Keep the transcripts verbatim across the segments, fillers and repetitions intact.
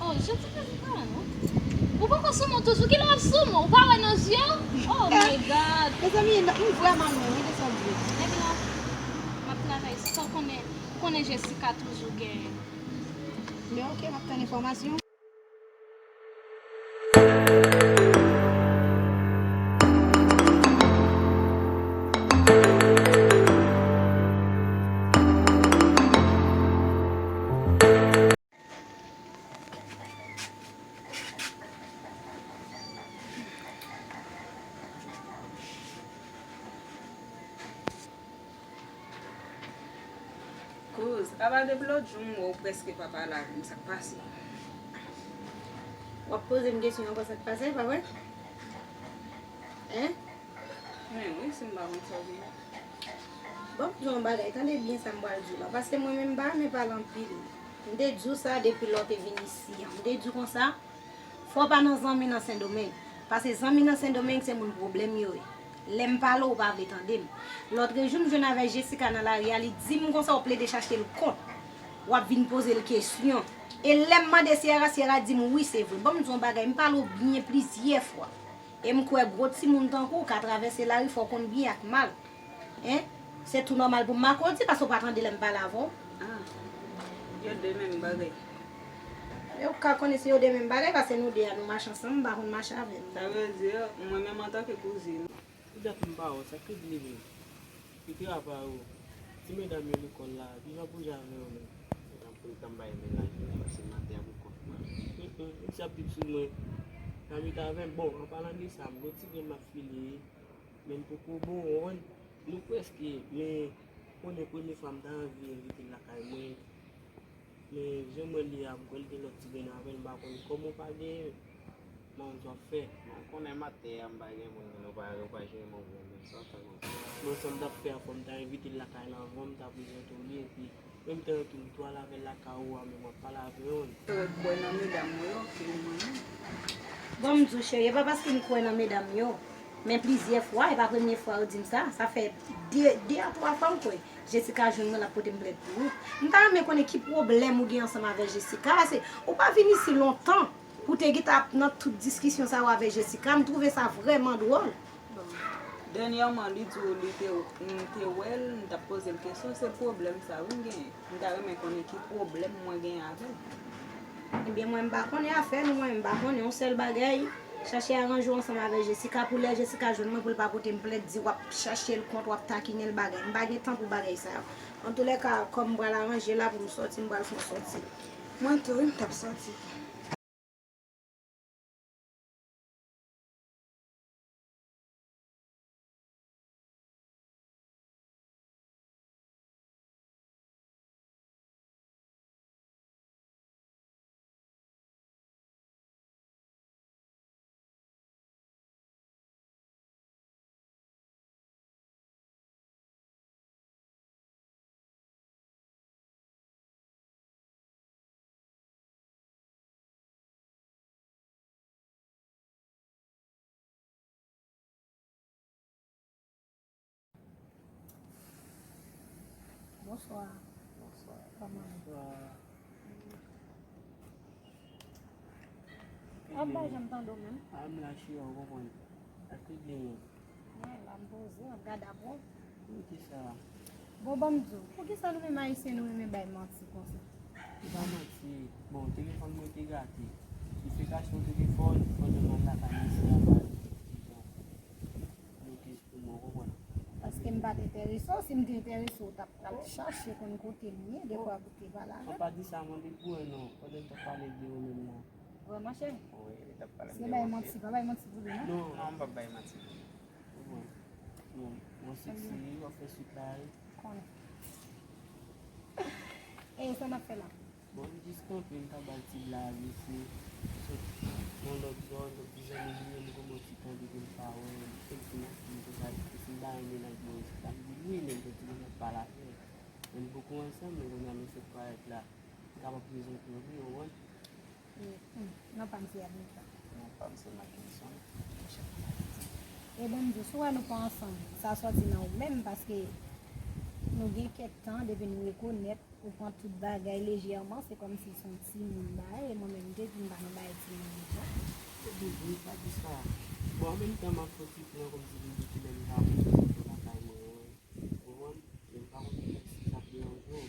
Oh, Jessica, se pa non. Ou poko sou mwen toujou? Kilè w ap sou mwen? Ou pa wè nan zye w? Oh my God. Mezanmi, m vrèman lwen, wi, desann vre. Epi non, m ap travay sou sa, ou konnen, ou konnen Jessica toujou gen. Men oke, m ap tann enfòmasyon. Kouz, apa depi lòt jou m wè w prèske pa pale avè m, sa k pase? W ap poze m kesyon ankò, sa k pase, pa vre? Hein? Men wi, si m pa konn sa w vle. Bon, m di w yon bagay, tande byen sa m pral di w la, paske mwen menm m pa renmen pale anpil. M te di w sa depi lè w te vin isi an. M te di w konsa, fò w pa nan zanmi nan Sendomeng. Paske zanmi nan Sendomeng se moun pwoblèm yo ye. Lè m pale w, ou pa vle tande m. Lòtrejou, m jwenn avèk Jessica nan lari a, li di m konsa w plede chache l kont. W ap vin poze l kesyon. E lè m mande Sierra, Sierra di m wi, se vre. Bon, m di w yon bagay, m pale w byen plizyè fwa. E m kwè gwo timoun tankou w ka travèse lari, fò w konn byen ak mal. Hein? Se tou nòmal pou m make w di, paske w pa tande lè m pale avè w. Ah, yo de menm bagay. Yo ka konnen si yo de menm bagay, paske nou de a, nou mache ansanm, m pa konn mache avè nou. Sa vle di, mwen menm antanke kouzin. Ki dat m pa wè w, sa k rive menm? Kite apa yo. Ti medam yo lekòl la, ki jan pou jwe avè yo menm? Tanpri, tann bay menaj mwen, paske maten ap ou kont mwen. Hum, hum, misye ap vin sou mwen. N a met avè m. Bon, an palan de sa, m gon ti grenn m ap file, men m poko bon, w konprann? Nou prèske, men konnen premye fwa m ta anvi envite l lakay mwen. Men jan mwen li a, m kwè l gen lòt ti grenn avè l, m pa konn kòman w pa genyen. Nan w ap fè. Mwen konnen maten an m pa gen moun, men nou pa, nou pa jere mwen vre, men sa w fè mwen. Mwen sa m t ap fè a, fò m ta envite l lakay la anvan m ta prezante w li, epi menm tan an tou, m tou al avè l lakay ou a, men m ap pale avè yon. Ou kwè nan medam ou yo, ke mwen menm. Bon, m di w, cheri, e pa paske m kwè nan medam yo, men plizyè fwa, e pa premye fwa yo di m sa, sa fè de, de a twa fwa m kwè. Jessica jwenn mwen, l ap pote m plent pou ou. M ta renmen konnen ki pwoblèm ou gen ansanm avè Jessica. Se, ou pa vin isi lontan pou te gentan ap nan tout diskisyon sa yo avè Jessica. M twouve sa vrèman dwòl. Bon. Dènyèman, li di w li te, m te wè l, m t ap poze l kesyon, se pwoblèm sa wi m genyen. M ta renmen konnen ki pwoblèm mwen genyen avè l. Ebyen, mwen, m pa konnen afè nou, mwen, m pa konnen. Yon sèl bagay, chache aranje w ansanm avè Jessica pou lè Jessica jwenn mwen pou l pa pote m plent, di w ap chache l kont, w ap takinen l bagay. M pa gen tan pou bagay sa yo. Antoulèka, kòm m pral aranje la pou m sòti, m pral fè yon sòti. Mwen tou, wi, m t ap sòti. Bonswa. Bonswa. Kòman w ye? Bonswa. Ap bay janm tande w menm. A, m la, cheri, ou konprann. Sa k rive menm? Mwen la, m poze, m ap gade apre w. Poukisa? Bon, ban m di w, poukisa nou menm Ayisyen nou renmen bay manti konsa? Se pa manti. Bon, telefòn mwen te gate. Li fèk achte yon telefòn pandan m al lakay misye a, m al di l ki jan. Notis pou mwen, w konprann? Paske m pa t enterese w, si m te enterese w, w t ap pral chache konn kote m ye, defwa pou te pale avè m. An pa di sa, mande pou mwen non, pandan m t ap pale de ou menm nan. Vrèman, cheri? Wi, li t ap pale de ou. Se bay manti, pa bay manti pou li, non? Non, non, m p ap bay manti. Ou konprann? Non, mwen seksi, w ap fè swit la, wi. Konnen. E sa n ap fè la? Bon, m jis kanpe, m ta ba l ti blag, mesye. Sot nan lòt zòn, lòt ti zanmi li menm, m kòmanse tande ke m pa wè l, m fè l di m ap di m konsa, si m pa renmen nèg mwen, si m pa renmen nèg mwen, m ap pale avè l. Men nou poko ansanm, men kounye a nou sot parèt la. M kapab prezante w, wi, ou konprann? E, hmm, non pa m se Admika. Non pa m se Mackinson. E bon, m di w, si w wè nou pa ansanm, sa sòti nan ou menm, paske nou gen kèk tan depi n rekonèt Ou pran tout bagay lejèman, se kòmsi se yon timoun bagay, e mwen menm m te di m pa nan bagay timoun deja. Epi, vin pa di sa. Bon, an menm tan, m ap fè ti plan kòmsi pou m di kilè m ka monte foto lakay mwen, ou konprann? Men m pa konn si sa ap deranje w.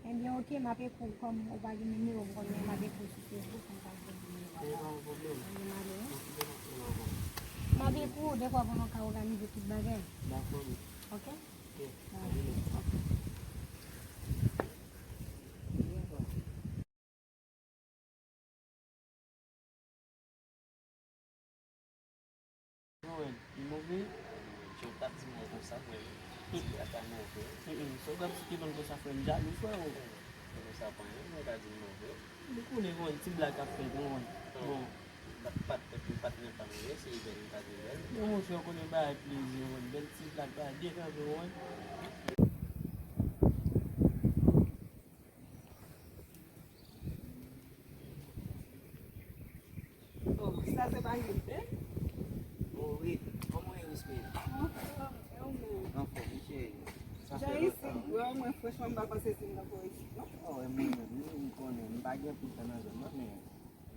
Ebyen, oke, m ap ekri w kòm ou pa gen nimewo m, kounye a m ap ekri w sou Facebook pou m ka jwenn nimewo a. Ebyen, pa gen pwoblèm. Ebyen, m ale, wi. Bon, kilè n ap fè l ankò? M ap ekri w dekwa pou nou ka òganize tout bagay. Dakò, wi. Oke? Oke. Alright. Joel, li move? Yo t ap di m konsa, frè m. Ti blag la move. Mm, mm. Sa w t ap site m konsa, frè m, jalou, frè o. Konsa, pa anyen, mwen ka di m move. Ou konnen, bon, ti blag k ap fèt, bon. Bon. Pat, pat, patnè pa m ye, se bèl, m ka di bèl. Bon, monchè, ou konnen bagay plezi, bon, bèl ti blag, bagay deranjan, bon. Oh, sa se pa Hilde? Oh, wi. Kòman w ye, respè? Anfòm, e ou menm? Anfòm, wi, cheri. Sa fè lontan, wi. Jan isit, wè, mwen, franchman, m pa panse si m t ap wè isit, non. Oh, e mwen menm, wi, m konnen. M pa gen poutèt nan zòn nan, men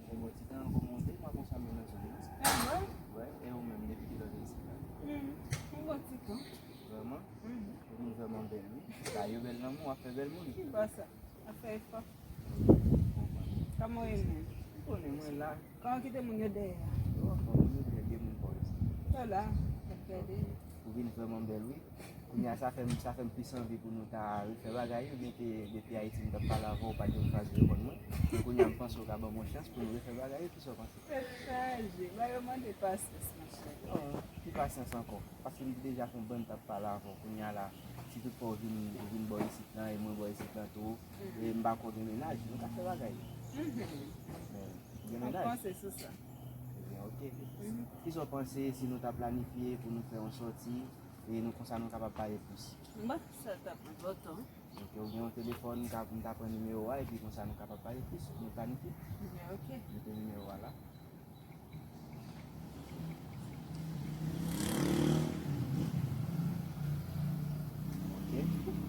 yon bon ti tan ankò monte, mwen konsa mwen nan zòn nan. Ah bon? Wè, e ou menm, depi kilè w te isit la? Hmm, yon bon ti tan. Vrèman? Mhm. Ou vin vrèman bèl, wi. Sa yo bèl nan moun, w ap fè bèl moun. Ki bò sa? Ap fè efò. Kòman w ye menm? Ou konnen mwen la. Kòman w kite moun yo dèyè a? Yo, bon, moun yo dèyè, gen moun pa w isit. Yo la, y ap plede. Ou vin vrèman bèl, wi. Kounye a, sa fè m, sa fè m plis anvi pou nou ta refè bagay yo, byenke depi Ayiti m t ap pale avè w, ou pa t janm chwazi reponn mwen. Men kounye a, m panse w ka ban m yon chans pou nou refè bagay yo, kisa w panse? Tèt chaje, ba yo mande pasyans, monchè. Oh, ki pasyans ankò? Paske m te deja fè yon bann tan ap pale avè w. Kounye a la, si tout fwa w vin, ou vin bò isit lan, e mwen bò isit lan tou, e m pa kwè w gen mennaj, nou ka fè bagay. Mhm. Men, ou gen mennaj? M ap panse sou sa. Ebyen, oke. Mhm. Kisa w panse si nou ta planifye pou nou fè yon sòti, e nou konsa nou kapab pale plis? Bon, sa t ap enpòtan. Oke, ou gen yon telefòn, m ka, m ka pran nimewo a, epi konsa nou kapab pale plis, nou planifye. Ebyen, oke. Mete nimewo a la. Oke.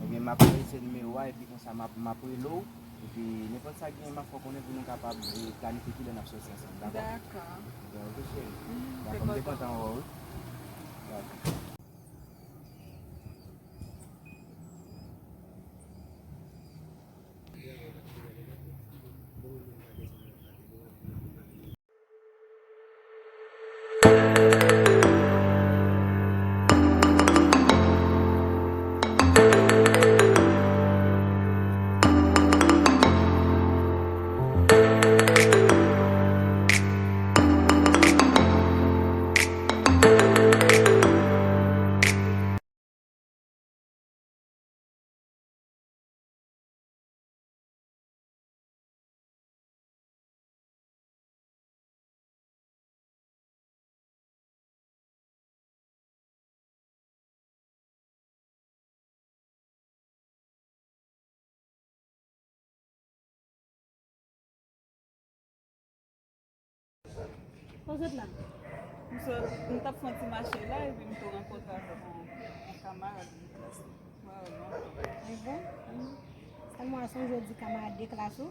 Ebyen, m ap lese nimewo a, epi konsa m ap, m ap rele w. Epi, nenpòt sa k genyen, m ap fè w konnen pou nou kapab, eh, planifye kilè n ap sòti ansanm, dakò? Dakò. Ebyen, oke, cheri. Mhm, dakò, m te kontan wè w, wi. Dakò. Kote w sot la? M sot, m t ap fè yon ti mache la, epi m tou rankontre avèk yon, yon kamarad de klas. Wè, wè, wè. E bon? Sèlman, sonje w di kamarad de klas ou?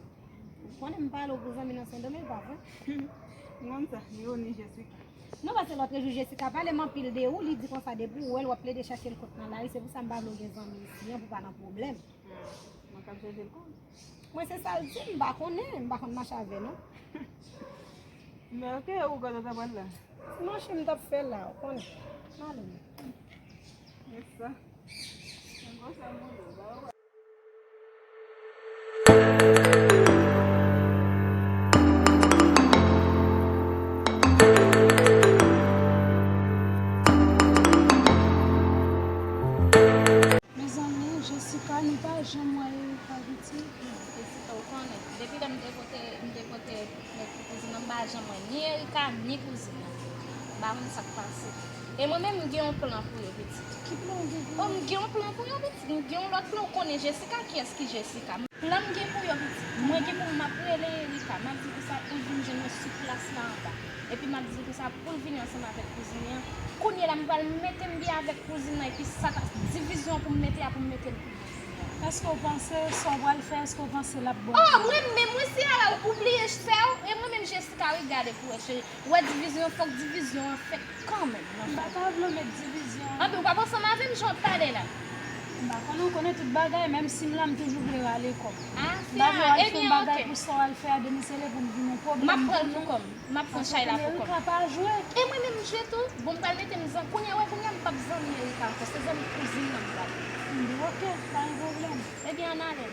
Ou konnen m pale w pou zanmi nan Sendomeng, pa vre? M konn sa, li rele Jessica. Non, paske lòt jou Jessica pale m anpil de ou, li di konsa depi w wè l, w ap plede chache l kot nan lari, se pou sa m pa vle w gen zanmi isi an pou pa nan pwoblèm. Hmm. Mwen k ap chèche l kou. Mwen se sa l di m, m pa konnen, m pa konn mache avè non. Men oke, ou kote w ta pral la? Ti mache m t ap fè la, ou konnen. M ale men. Men sa. Mwen konsa m mouri, ba ou. Mezanmi, Jessica, nou pa janm wè Erika, pitit. Jessica, ou konnen, depi lè m te pote, m te pote plent pou kouzin nan, m pa janm wè ni Erika, ni kouzin nan. M pa konn sa k pase. E mwen menm, m gen yon plan pou yo, pitit. Ki plan w gen pou yo? Oh, m gen yon plan pou yo, pitit. M gen yon lòt plan, ou konnen Jessica, kiyès ki Jessica? Plan m gen pou yo, pitit. Mwen gen pou m ap rele Erika, m ap di konsa pou l vin jwenn mwen sou plas la anba. Epi m ap di l konsa pou l vini ansanm avèk kouzin li an. Kounye a la, m pral mete m byen avèk kouzin nan, epi sa t ap divizyon pou m mete a, pou m mete l pou kouzin nan. Èske w panse sa w pral fè, èske w panse l ap bon? Oh, mwen menm, mwen si ala ou bliye sè w, e mwen menm Jessica, wi, gade pou wè, cheri. Ou wè divizyon, fòk divizyon an fèt kanmenm nan M pa fanmi. Ta vle w met divizyon. Anpi ou pa panse m avè m jan w ap pale la. M pa konnen, ou konnen tout bagay, menm si m la, m toujou vle rale kò m. Ah, M pa vle w al fè ebyen, yon bagay ok. Pou sa w al fè a demisele pou m vin yon pwoblèm. M ap pran l pou kò m. M ap pran chay la pou kò m. Erika pa jwe. E mwen menm m jwe tou. Bon, m pral mete m zan. Kounye a, wè, kounye a, m p ap zanmi Erika ankò. Se zanmi kouzin nan m pral. M di, ok, pa gen pwoblèm. Ebyen, ann ale.